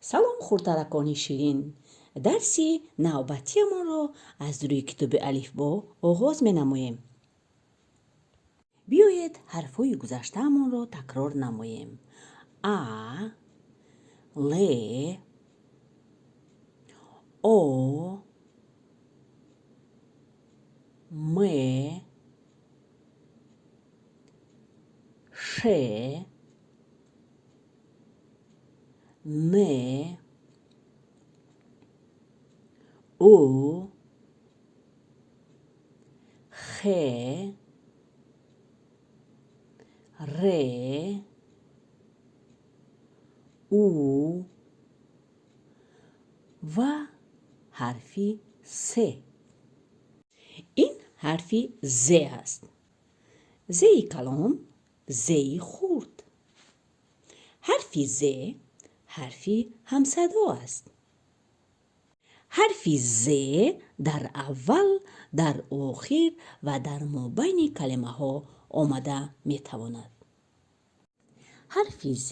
Салом, хурдтаракони ширин! Дарси навбатиамонро аз рӯи китоби Алифбо оғоз менамоем. Биёед, ҳарфҳои гузаштаамонро такрор намоем. А, Л, О, М, Ш, Н, Ӯ, Х, Р, У ва ҳарфи С. Ин ҳарфи З аст. Зеи калон, зеи хурд. Ҳарфи З ҳарфи ҳамсадо аст. Ҳарфи З дар аввал, дар охир ва дар мобайни калимаҳо омада метавонад. Ҳарфи З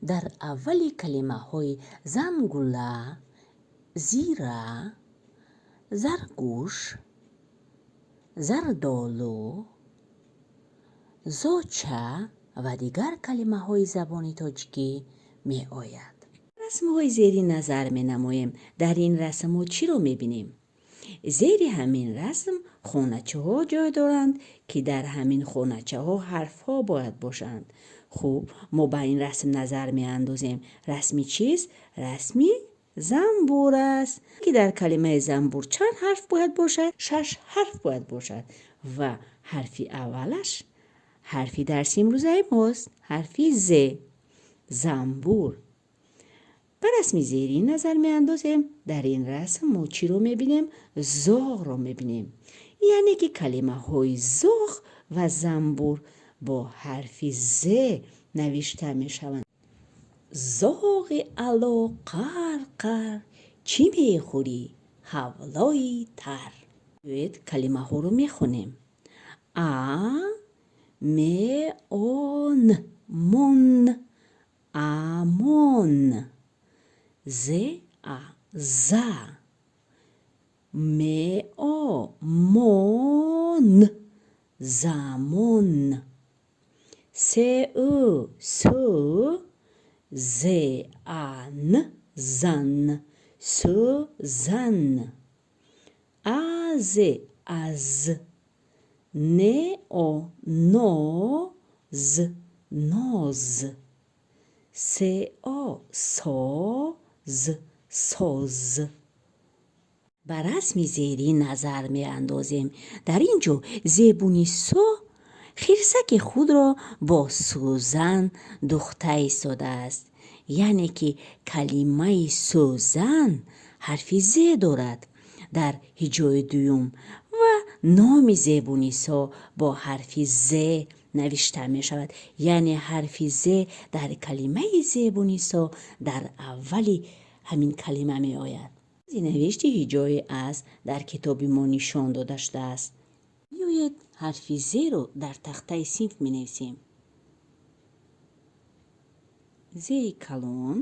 дар аввали калимаҳои зангула, зира, заргӯш, зардолу, зоча ва дигар калимаҳои забони тоҷикӣ меояд. Расмҳои зери назар менамоем. Дар ин расм мо чиро мебинем? Зери ҳамин расм хоначаҳо ҷой доранд, ки дар ҳамин хоначаҳо ҳарфҳо бояд бошанд. Хуб, мо ба ин расм назар меандозем. Расми чист? Расми занбур аст, ки дар калимаи занбур чанд ҳарф бояд бошад? 6 ҳарф бояд бошад ва ҳарфи аввалаш ҳарфи дарси имрӯзаи мост, ҳарфи З. Занбур. Ба расми зерин назар меандозем. Дар ин расм мо чиро мебинем? Зоғро мебинем. Яъне ки калимаҳои зоғ ва занбур бо ҳарфи З навишта мешаванд. Зоғи ало қар-қар, чӣ мехӯрӣ? Ҳавлои тар. Биёед, калимаҳоро мехонем. А, М, О, Н, мон, амон. З, А, за. М, О, мон, замон. С, Ӯ, сӯ, З, А, Н, зан, сӯзан. А, З, аз. Н, О, но, З, ноз. С, О, со, З, соз. Ба расми зерин назар меандозем. Дар ин ҷо Зебунисо хирсаки худро бо сӯзан духта истодааст. Яъне ки калимаи сӯзан ҳарфи З дорад дар ҳиҷои дуюм ва номи Зебунисо бо ҳарфи З навишта мешавад. Яъне ҳарфи З дар калимаи Зебунисо дар аввали ҳамин калима меояд. Зинавишти ҳиҷои аз дар китоби мо нишон дода шудааст. Биёед, ҳарфи Зеро дар тахтаи синф менависем. Зеи калон,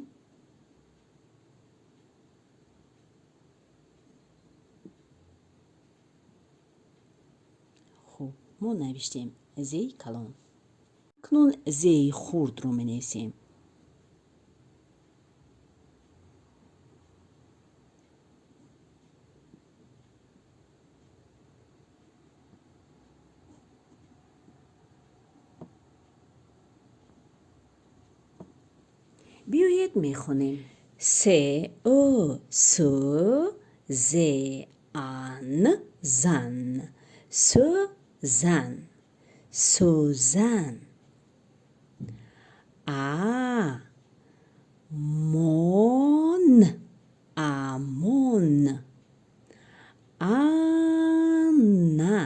хуб, мо навиштем зеи калон. Акнун зеи хурдро менависем. Биёед, мехонем. С, Ӯ, сӯ, З, А, Н, зан, сӯзан, сӯзан. А, мон, амон. Ана,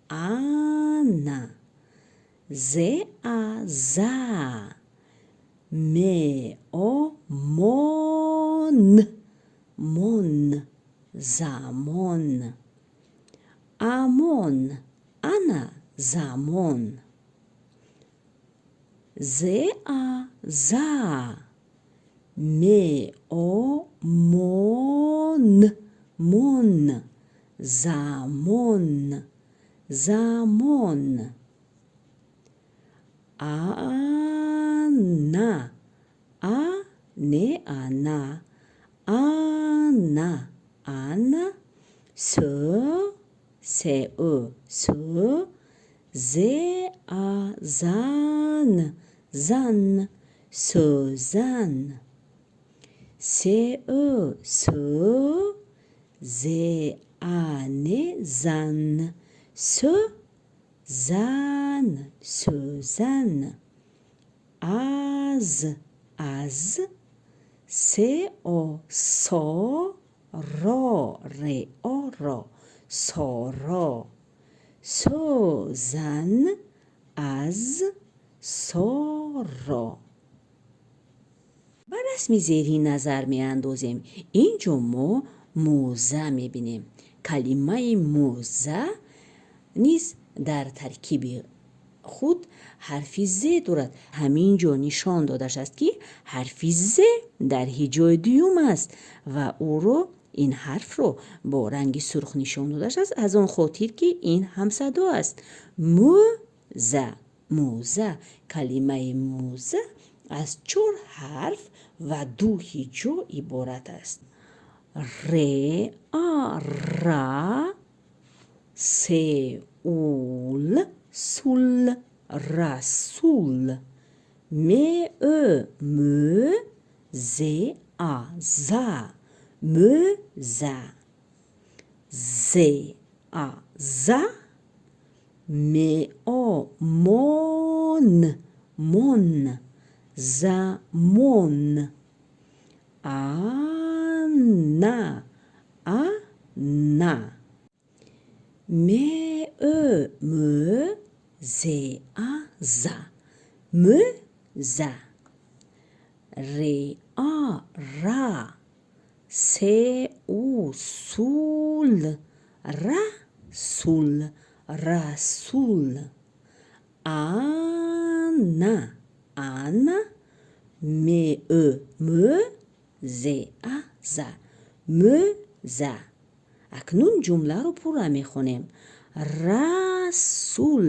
ана. З, А, за. М, О, мон, мон, замон. Амон, ана замон. З, А, за. М О мон, мон, замон, замон. А на, а не ана, ана, ана. С С Ӯ сӯ, З А зан, зан, сӯзан. С Ӯ сӯ, З А Н зан, сӯ зан, сӯзан. Аз, аз, С О со, ро, Р О ро, соро, сӯзан аз соро. Ба расми зерин назар меандозем. Ин ҷо мо мӯза мебинем. Калимаи мӯза низ дар таркиби худ ҳарфи з дорад. Ҳамин ҷо нишон дода шудааст, ки ҳарфи з дар ҳиҷои дуюм аст ва ӯро, ин ҳарфро, бо ранги сурх нишон дода шудааст, аз он хотир ки ин ҳамсадо аст. Мӯза, мӯза. Калимаи мӯза аз чор ҳарф ва ду ҳиҷо иборат аст. Р А ра, С У Л сул, расул. М Ӯ мӯ, З А за, мӯза. З А за, М О мон, мон, замон. А на, а на. М Ӯ мӯ, З А за, мӯза. Р А ра, С У сул, расул, расул. А на, ана. М Ӯ мӯ, З А за, мӯза. Акнун ҷумларо пурра мехонем. Расул,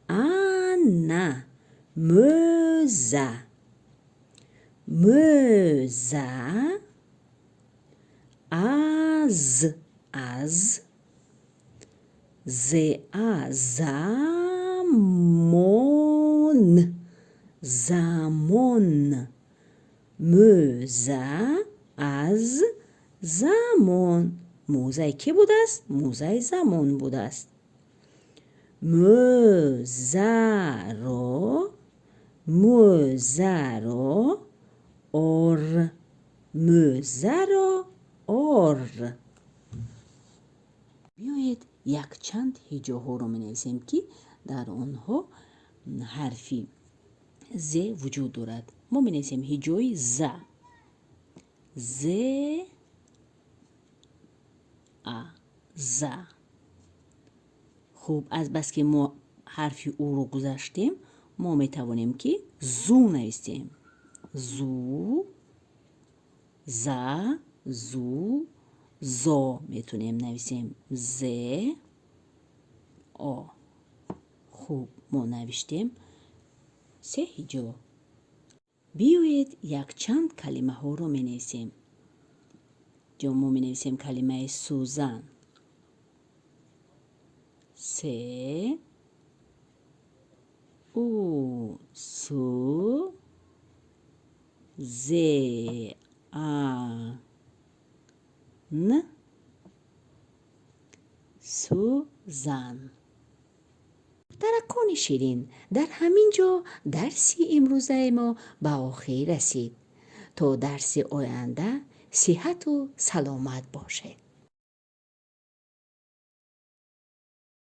ана, мӯза. Мӯза аз, аз, З А замон, замон. Мӯза аз замон. Мӯзаи кӣ будааст? Мӯзаи замон будааст. Мӯзаро, мӯзаро ор, мӯзаро ор. Биёед, якчанд ҳиҷоҳоро менависем, ки дар онҳо ҳарфи з вуҷуд дорад. Мо менависем ҳиҷои за: з а за. Хуб, азбаски мо ҳарфи уро гузаштем, мо метавонем, ки зу нависем: зу, за, зу, зо метавонем нависем, з о. Хуб, мо навиштем се ҳиҷо. Биёед, якчанд калимаҳоро менависем. Ҷо мо менависем калимаи сӯзан: се у су з а н, сӯзан. Духтаракони ширин, дар ҳамин ҷо дарси имрӯзаи мо ба охир расид. То дарси оянда сиҳату саломат бошед.